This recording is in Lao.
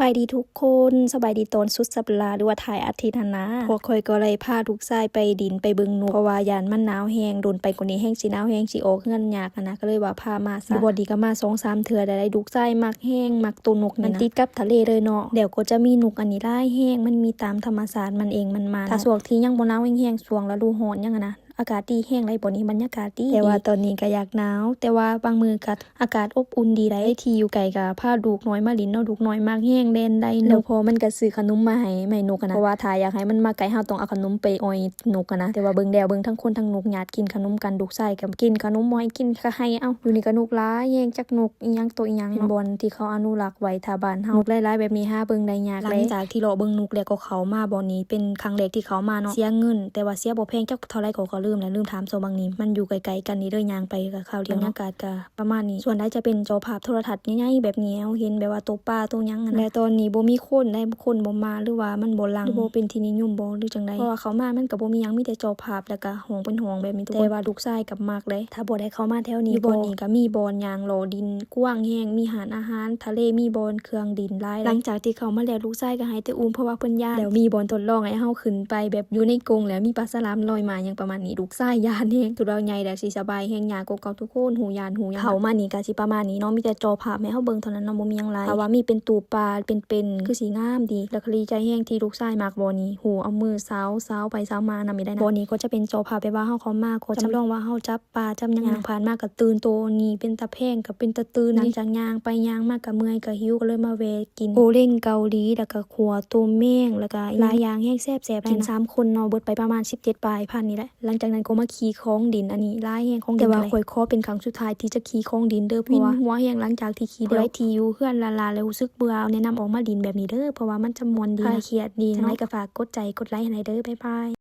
ບາຍດີທຸກຄົນ ສະບາຍດີຕອນສຸດສັບປະດາ ຫຼືວ່າທ້າຍອາທິດຫັ້ນນະ. ພວກຂ້ອຍກໍໄດ້ພາລູກຊາຍໄປດິນ ໄປເບິ່ງນົກ ເພາະວ່າຢ້ານມັນໜາວແຮງ ດົນໄປກວ່ານີ້ແຮງຊິໜາວແຮງ ຊິອອກເຮືອນຍາກຫັ້ນນະ ກໍເລີຍວ່າພາມາຊະ. ຢູ່ບ່ອນນີ້ກໍມາສອງສາມເທື່ອແລ້ວ ລູກຊາຍມັກແຮງ ມັກໂຕນົກນີ້ນະ ມັນຕິດກັບທະເລເລີຍເນາະ. ແລ້ວກໍຈະມີນົກອັນນີ້ຫຼາຍແຮງ ມັນມີຕາມທຳມະຊາດມັນເອງ ມັນມາ. ຖ້າຊ່ວງທີ່ຍັງບໍ່ໜາວແຮງໆ ຊ່ວງລະດູຮ້ອນຫຍັງຫັ້ນນະ ອາກາດດີແຮງໃດ໋ ບ່ອນນີ້ບັນຍາກາດດີ ແຕ່ວ່າຕອນນີ້ກໍຢາກໜາວ ແຕ່ວ່າບາງມື້ກໍອາກາດອົບອຸ່ນດີໃດ໋. ທີ່ຢູ່ໄກກໍພາລູກນ້ອຍມາຫຼິ້ນເນາະ ລູກນ້ອຍມັກແຮງແລ່ນໄລ່ນົກ. ແລ້ວພໍ່ມັນກໍຊື້ຂະໜົມມາໃຫ້ ມາໃຫ້ນົກຫັ້ນນະ ເພາະວ່າຖ້າຢາກໃຫ້ມັນມາໃກ້ເຮົາ ຕ້ອງເອົາຂະໜົມໄປອອຍນົກຫັ້ນນະ. ແຕ່ວ່າເບິ່ງແລ້ວເບິ່ງທັງຄົນທັງນົກ ຫຍັດກິນຂະໜົມກັນ ລູກຊາຍກໍກິນຂະໜົມ ບໍ່ໃຫ້ກິນກໍໄຫ້ເອົາ. ຢູ່ນີ້ກໍນົກຫຼາຍແຮງ ຈັກນົກອີ່ຫຍັງໂຕອີ່ຫຍັງເນາະ ເປັນບ່ອນທີ່ເຂົາອະນຸລັກໄວ້. ຖ້າບ້ານເຮົານົກຫຼາຍໆແບບນີ້ ຫາເບິ່ງໄດ້ຍາກເລີຍ. ຫຼັງຈາກທີ່ເລາະເບິ່ງນົກແລ້ວ ກໍເຂົ້າມາບ່ອນນີ້ເປັນຄັ້ງແລກທີ່ເຂົ້າມາເນາະ ເສຍເງິນ ແຕ່ວ່າເສຍບໍ່ແພງ ຈັກເທົ່າໃດກໍ ກໍລືມແລ້ວ ລືມຖາມ. ສ່ວນໝ່ອງນີ້ມັນຢູ່ໃກ້ໆກັນນີ້ເດີ ຍ່າງໄປກໍຄາວດຽວເນາະ. ບັນຍາກາດກໍປະມານນີ້ ສ່ວນໃດຈະເປັນຈໍພາບໂທລະທັດໃຫຍ່ໆແບບນີ້ ເຮົາເຫັນແບບວ່າໂຕປາໂຕຫຍັງຫັ້ນນະ. ແຕ່ຕອນນີ້ບໍ່ມີຄົນໃດ໋ ຄົນບໍ່ມາ ຫຼືວ່າມັນບໍ່ຫຼັ່ງ ຫຼືບໍ່ເປັນທີ່ນິຍົມບໍ ຫຼືຈັ່ງໃດ ເພາະວ່າເຂົ້າມາມັນກໍບໍ່ມີຫຍັງ ມີແຕ່ຈໍພາບ ແລ້ວກໍຫ້ອງເປັນຫ້ອງແບບນີ້ທຸກຄົນ. ແຕ່ວ່າລູກຊາຍກໍມັກເດ້ ຖ້າບໍ່ໄດ້ເຂົ້າມາແຖວນີ້. ຢູ່ບ່ອນນີ້ກໍມີບ່ອນຍ່າງເລາະດິນກວ້າງແຮງ ມີຮ້ານອາຫານທະເລ ມີບ່ອນເຄື່ອງຫຼິ້ນຫຼາຍ. ຫຼັງຈາກທີ່ເຂົ້າມາແລ້ວ ລູກຊາຍກໍໄຫ້ແຕ່ອຸ້ມ ເພາະວ່າເພິ່ນຢ້ານ. ແລ້ວມີບ່ອນທົດລອງໃຫ້ເຮົາຂຶ້ນໄປແບບຢູ່ໃນກົງ ແລ້ວມີປາສະຫຼາມລອຍມາຫຍັງປະມານນີ້ ລູກຊາຍຢ້ານແຮງ. ສຸດວ່າໃຫຍ່ແລ້ວຊິສະບາຍແຮງ ຍ່າງກວ່າເກົ່າທຸກຄົນ ຫູຢ້ານຫູຫຍັງ. ເຂົ້າມານີ້ກໍຊິປະມານນີ້ເນາະ ມີແຕ່ຈໍພາບໃຫ້ເຮົາເບິ່ງເທົ່ານັ້ນເນາະ ບໍ່ມີຫຍັງຫຼາຍ. ຖ້າວ່າມີເປັນຕູບປາເປັນໆ ຄືຊິງາມດີ. ແລ້ວກໍດີໃຈແຮງທີ່ລູກຊາຍມັກບ່ອນນີ້ ຫູເອົາມືສາວໆໄປສາວມານຳນີ້ໄດ້ນະ. ບ່ອນນີ້ກໍຈະເປັນຈໍພາບແບບວ່າເຮົາເຂົ້າມາກໍຈຳລອງວ່າເຮົາຈັບ ປາຈຳຫຍັງ ຍ່າງຜ່ານມາກໍຕື່ນໂຕນີ້ ເປັນຕາແພງກໍເປັນຕາຕື່ນ. ຫຼັງຈາກຍ່າງໄປຍ່າງມາກໍເມື່ອຍກໍຫິວ ກໍເລີຍມາແວ່ກິນໂກເລັງເກົາຫຼີ ແລ້ວກໍຂົ້ວຕົ້ມແມງ ແລ້ວກໍຫຼາຍຢ່າງແຮງ ແຊບໆ ກິນສາມຄົນເນາະ ເບິດໄປປະມານສິບເຈັດປາຍພັນນີ້ແຫຼະ. ຫຼັງຈາກນັ້ນກໍມາຂີ່ຂອງດິນ ອັນນີ້ຫຼາຍແຮງຂອງດິນ. ແຕ່ວ່າຂ້ອຍຂໍເປັນຄັ້ງສຸດທ້າຍທີ່ຈະຂີ່ຂອງດິນເດີ ເພາະວ່າວິນຫົວແຮງຫຼັງຈາກທີ່ຂີ່. ຜູ້ໃດທີ່ຢູ່ເຮືອນລ້າໆ ແລ້ວຮູ້ສຶກເບື່ອ ແນະນຳອອກມາຫຼິ້ນແບບນີ້ເດີ ເພາະວ່າມັນຈະມ່ວນດີນະ ຄາຍຄຽດດີເນາະ. ຈັ່ງໃດກໍຝາກກົດໃຈກົດໄລໃຫ້ແດ່ເດີ ບາຍບາຍ.